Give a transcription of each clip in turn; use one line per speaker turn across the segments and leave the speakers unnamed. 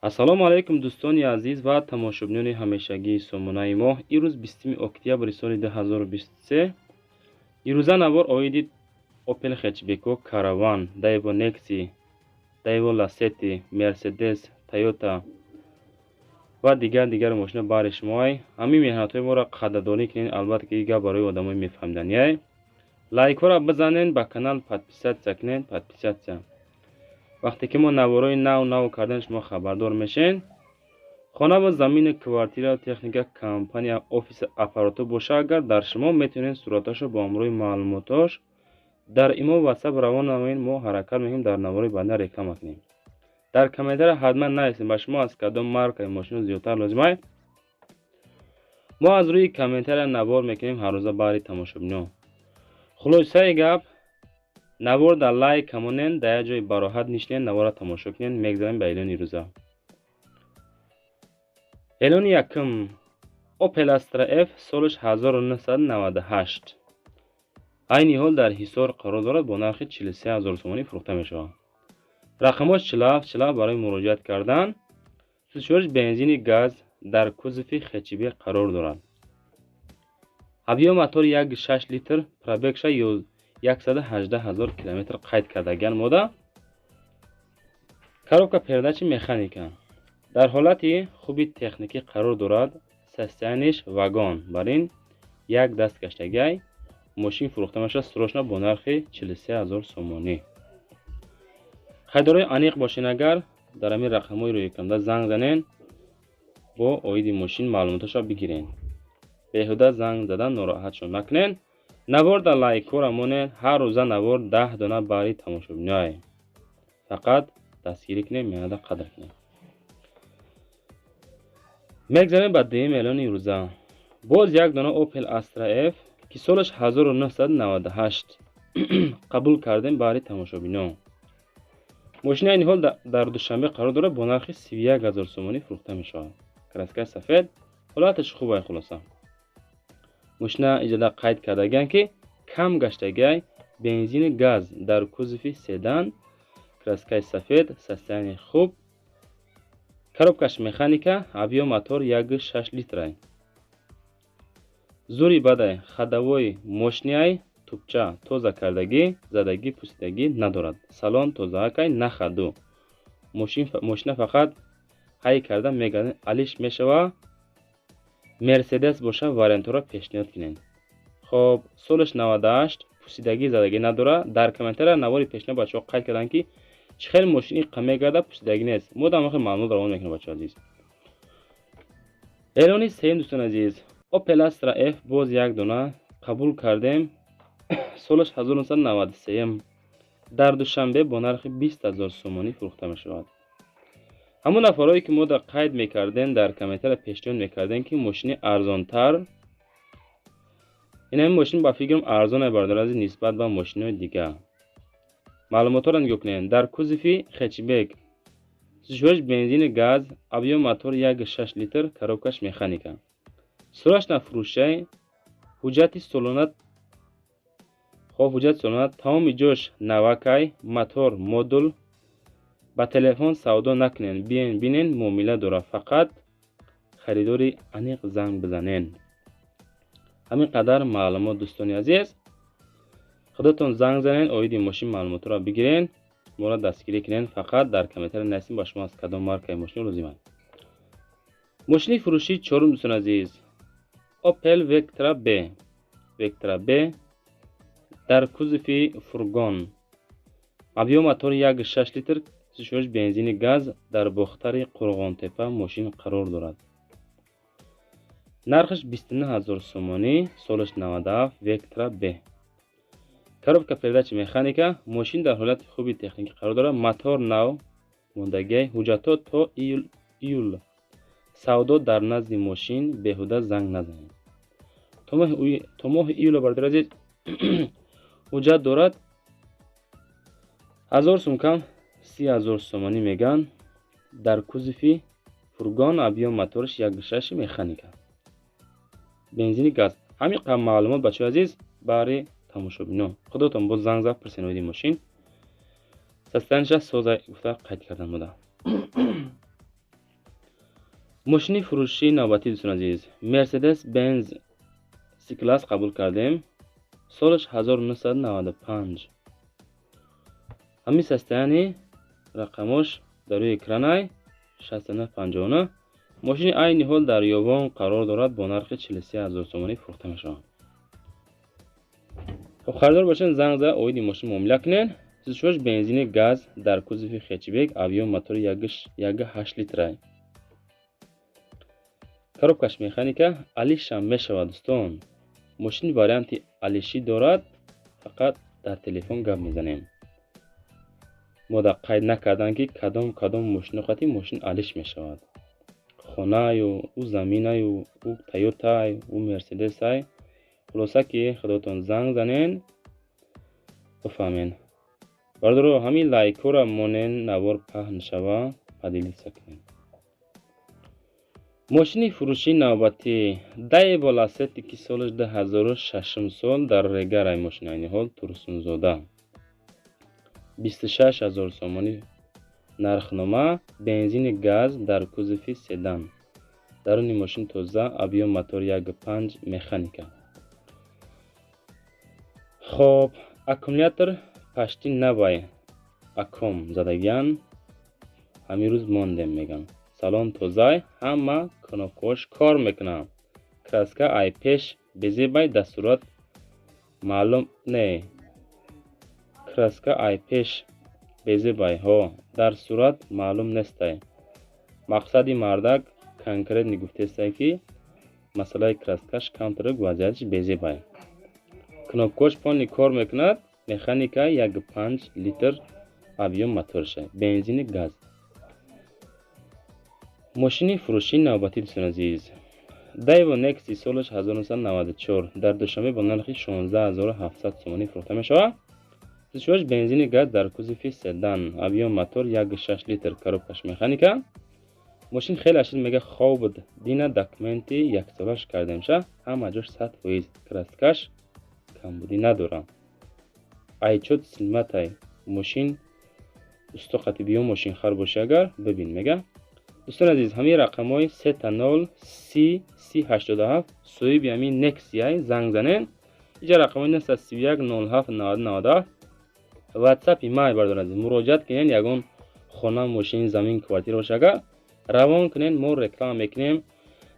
Ассалому алайкум, дӯстони азиз ва тамошобинони ҳамешагии сомонаи мо. Имрӯз 20 октябри соли 2023. Ирӯза навор оиди Opel Hatchback, Caravan, Daewoo Nexia, Daewoo Lacetti, Mercedes, Toyota ва дигар мошина баҳри шумоай. Ҳамин меҳнатҳои моро қадрдонӣ кунед. Албатта, ки гап барои одамои мефаҳмиданиай. Лайкҳоро бизанед, ба канал подписаться кунед, подписаться. Вақте ки мо наворои нав нав кардан, шумо хабардор мешед. Хона ва замини, квартира, техника, компания, офис, аппаратура боша агар дар шумо, метавонед сураташро бо ҳамроҳи маълумотош дар имо, Ватсап равон намоед. Мо ҳаракат мекунем, дар навори баъда реклама кунем. Дар комментария ҳатман нависед, ба шумо аз кадом маркаи мошино зиёдтар лозимай. Мо аз рӯи комментария навор мекунем ҳаррӯза баҳри тамошобинон. Хулосаи гап, навор дар лайк камонен, дар як ҷои бароҳат нишинед, наворро тамошо кунед. Мегзарем ба эълони рӯза. Эълони якум: Opel Astra F, солаш 1998, айни ҳол дар Ҳисор қарор дорад, бо нархи 43 ҳазор сомонӣ фурӯхта мешавад. Рақамҳош 47 47 барои муроҷиат кардан. Сӯзишвориш бензини газ, дар кузови хэтчбек қарор дорад. Объём мотори 1,6 литр, пробегша 118 ҳазор километр қайд кардагиан мода. Коробка передачи механика. Дар ҳолати хуби техникӣ қарор дорад. Состояниеш вагон. Бар ин як даст гаштагиай. Мошин фурӯхта мешавад срочно бо нархи 43 ҳазор сомонӣ. Харидорои аниқ бошен агар, дар ҳамин рақамҳои рӯи занг занен, бо оиди мошин маълумоташро бигирен. Беҳуда занг задан нороҳатшон накунен. Навор дар лайкҳоро монед. Ҳар рӯза навор 10 дона баҳри тамошобиное. Фақат дастгирӣ кунед, меҳната қадр кунед. Мегзарем ба дуюм эълони рӯза. Боз як дона Opel Astra F, ки солаш 1998, қабул кардем баҳри тамошобинон. Мошини айни ҳол дар Душанбе қарор дорад, бо нархи 31 ҳазор сомонӣ фурӯхта мешавад. Краскаи сафед, ҳолаташ хуб ай. Хулоса, мошина иҷода қайд кардагианд, ки кам гаштагиай, бензини газ, дар кузови седан, краскаи сафед, состояние хуб, коробкаш механика, объём мотор 1,6 литрай. Зури бадай, ходовой мошниай, тубча тоза кардагӣ, задагӣ, пусидагӣ надорад. Салон тозаакай, на ходу. Мошина фақат ҳай карда мегардад, алиш мешава. Мерседес боша, вариантҳоро пешниҳод кунед. Хоб, солаш 98, пусидагӣ, задагӣ надорад. Дар комментария навори пешина бачаҳо қайд карданд, ки чӣ хел мошини қа мегарда, пусидагӣ нест. Мо дар охир маълумот равон мекунем, бачаҳо азиз. Эълони сеюм, дӯстони азиз: Opel Astra F, боз як дона қабул кардем, солаш 1993, дар Душанбе бо нархи 20 ҳазор сомонӣ фурӯхта мешавад. Ҳамон нафарҳое, ки мо дар қайд мекардем, дар комментария пешниҳод мекардем, ки мошини арзонтар, ин ҳамин мошин ба фикрам арзоне, бародари азиз, нисбат ба мошинои дигар. Маълумотҳоро нигоҳ кунед. Дар кузови хэтчбек, сӯзишвориш бензини газ, объём мотор 1,6 литр, коробкаш механика. Срочно фурӯшай. Ҳуҷҷати солона. Хоб, ҳуҷҷати солона, тамоми ҷош навакай, мотор модул. Ба телефон савдо накунед, биен, бинен, муомила дорад. Фақат харидори аниқ занг бизанен. Ҳамин қадар маълумот, дӯстони азиз. Худатон занг занен, оиди мошин маълумотҳоро бигирен, моро дастгирӣ кунед. Фақат дар комментария нависем, ба шумо аз кадом маркаи мошин лозим аст. Мошини фурӯшии чорум, дӯстони азиз: Opel Vectra B. Vectra B дар кузови фургон, объём мотори 1,6 литр, сӯзишвориш бензини газ, дар Бохтари Қурғонтепа мошин қарор дорад. Нархаш 29 ҳазор сомонӣ, солаш 97, Vectra B. Коробка передачи механика. Мошин дар ҳолати хуби техникӣ қарор дорад. Мотор нав мондагиай, ҳуҷҷатҳо то июл. Савдо дар назди мошин, беҳуда занг назанед. То моҳи июл, бародари азиз, ҳуҷҷат дорад. 1000 сум кам, 30 ҳазор сомонӣ мегӯянд. Дар кузови фургон, объём мотораш 1,6, механика, бензини газ. Ҳамин қадр маълумот, бачаҳои азиз, баҳри тамошобинон. Худотон боз занг зад, пурсен оиди мошин. Состояниеша соза гуфта қайд кардан буда. Мошини фурӯшии навбатӣ, дӯстони азиз, Мерседес Бенз С-класс қабул кардем. Солаш 1995. Ҳамин состояние, рақамош дар рӯи экранай, 6959. Мошини айни ҳол дар Ёвон қарор дорад, бо нархи 43 000 сомонӣ фурӯхта мешавад. Хоб, харидор бошед, занг зада оиди мошин муомила кунед. Сӯзишвориш бензини газ, дар кузови хэтчбек, объём мотори 1,8 литрай. Коробкаш механика, алишам мешавад, дӯстон. Мошин варианти алишӣ дорад, фақат дар телефон гап мезанем. Мо дар қайд накардан, ки кадом кадом мошино қати мошин алиш мешавад. Хонаю, ӯ заминаю, ӯ Тойотай, ӯ Мерседесай. Хулоса, ки худотон занг занен, бифаҳмен. Бародаро, ҳамин лайкҳоро монен, навор паҳн шава, поделиться кунед. Мошини фурӯшии навбатӣ Daewoo Lacetti, ки солаш 2006 сол, дар Регарай мошин айни ҳол Турсунзода. 26 000 сомонӣ нархнома, бензини газ, дар кузови седан. Даруни мошин тоза, объём мотор 1,5, механика. Хоб, аккумулятор почти навай, аком задагиян, ҳамин рӯз мондем меган. Салон тозай, ҳама кнопкаҳош кор мекунанд. Краска ай пеш безебай, дар сурат маълум не. Краска ай пеш безебай, ҳо, дар сурат маълум нестай. Мақсади мардак конкретно гуфтестай, ки масъалаи краскаш камтарак вазъияташ безебай. Кнопкаҳош полный кор мекунад, механика, 1,5 литр объём моторша, бензини газ. Мошини фурӯшии навбатӣ, дӯстони азиз, Daewoo Nexia, солаш 1994, дар Душанбе бо нархи 16 700 сомонӣ фурӯхта мешавад. Сӯзишвориш бензини газ, дар кузови седан, объём мотор 1,6 литр, коробкаш механика. Мошин хеле ашид, мега, хоб буд. Дина документи яксолаш кардемша, ҳама ҷош 100%, краскаш камбудӣ надорад. Айчот силматай. Мошин усто қати биё, мошинхар бошӣ агар, бибин мега. Дӯстони азиз, ҳамин рақамҳои 000 30 30 87, соҳиби ҳамин Nexia занг занен. Иҷа рақамҳои 931 07 90 97 WhatsApp-и май, бародари азиз, муроҷиат кунен. Ягон хона, мошин, замин, квартира боша агар, равон кунен, мо реклама мекунем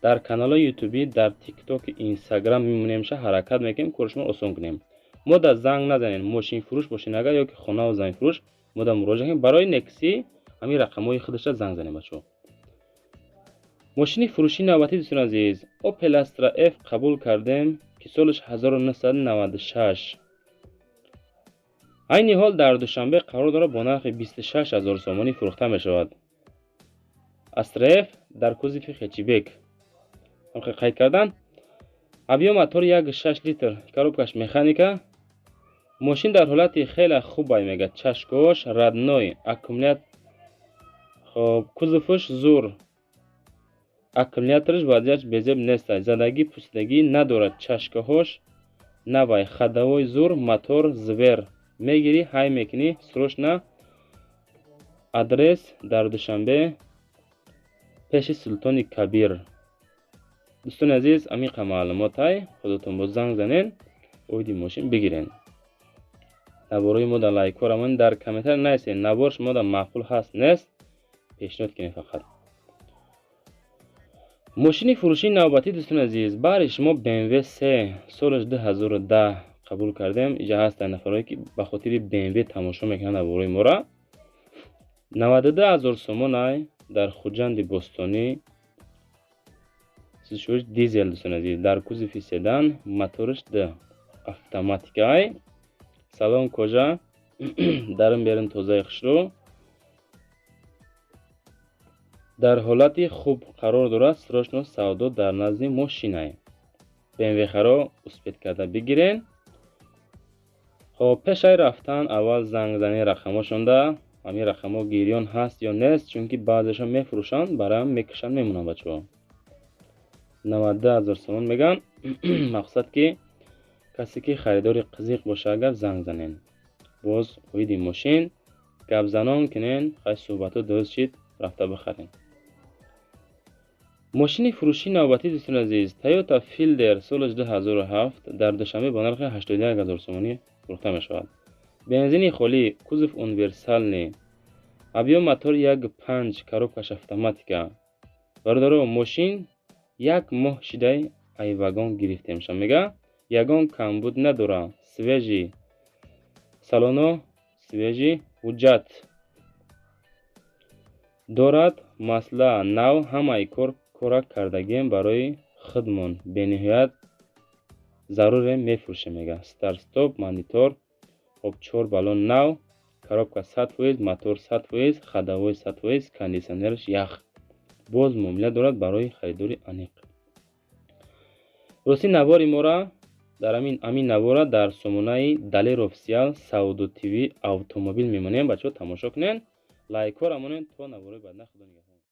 дар каналҳои ютубӣ, дар Тиктоки, Инстаграм мемонемша, ҳаракат мекунем кори шумо осон кунем. Мо да занг назанен, мошинфурӯш бошен агар ё ки хонаву заминфурӯш, мо да муроҷиат кунем. Барои Nexia ҳамин рақамҳои худаша занг занем, бачаҳо. Мошини фурӯшии навбатӣ, дӯстони азиз, Opel Astra F қабул кардем, ки солаш 1996, айни ҳол дар Душанбе қарор дорад, бо нархи 26 000 сомонӣ фурӯхта мешавад. Astra F дар кузови хэтчбек қайд кардан, объём мотори 1,6 литр, коробкаш механика. Мошин дар ҳолати хеле хубай, мега, чашкош родной, аккумулятор, хоб, кузовш зур, аккумулятораш вазъияташ безеб нестай, задагӣ пусидагӣ надорад, чашкаҳош навай, ходовой зур, мотор звер, мегирӣ, ҳай мекунӣ срочно. Адрес дар Душанбе, пеши Султони Кабир. Дӯстони азиз, амиқа маълумотай, худотон боз занг занен, оиди мошин бигирен. Наворои мо дар лайкҳо рамон, дар комментар нависен, навор шумо дар маъқул ҳаст, нест, пешниҳод кунед фақат. Мошини фурӯшии навбатӣ, дӯстони азиз, баҳри шумо BMW 3, солаш 2010 қабул кардем. Иҷа ҳастанд нафарое, ки ба хотири BMW тамошо мекунанд наворои мора. 92 000 сомонай, дар Хуҷанди Бостонӣ, сӯзишвориш дизел, дӯстони азиз, дар кузови седан, мотораш д автоматикай, салон кожа, дарун берун тозаи хушрӯ, дар ҳолати хуб қарор дорад. Срочно савдо дар назди мошинай. BMW харо успеть карда бигирен. Хоб, пешаи рафтан аввал занг зани рақамҳошонда, ҳамин рақамҳо гирён ҳаст ё нест, чунки баъзешон мефурӯшанд, бароям мекушанд, мемонанд. Бачаҳо, 92 000 сомон меган. Мақсад, ки касе ки харидори қизиқ боша агар, занг занен, боз оиди мошин гапзанон кунен. Хай, суҳбатҳо дуруст шид, рафта бихарен. Мошини фурӯшии навбатӣ, дӯстони азиз, Toyota Fielder соли 2007 дар Душанбе бо нархи 81 ҳазор сомонӣ фурӯхта мешавад. Бензини холӣ, кузов универсальный, объём мотор 1,5, коробкаш автоматика. Бародаро, мошин як моҳ шидай ай вагон гирифтемша, мега, ягон камбуд надора, свежий, салоно свежий, ҳуҷҷат дорад, масла нав, ҳамаи кор кора кардагием барои худмон, бениҳоят заруре мефурӯшем, мега. Старт-стоп, монитор, хоб, чор баллон нав, коробка 100%, мотор 100%, ходовой 100%, кондитсионераш ях. Боз муомила дорад барои харидори аниқ. Рости, навори мора дар амин навора дар сомонаи Далер Офисиал, Савдо ТВ, Автомобил мемонем. Бачаҳо, тамошо кунед, лайкҳоро монед. То наворои баъдна, худо нигаҳбон.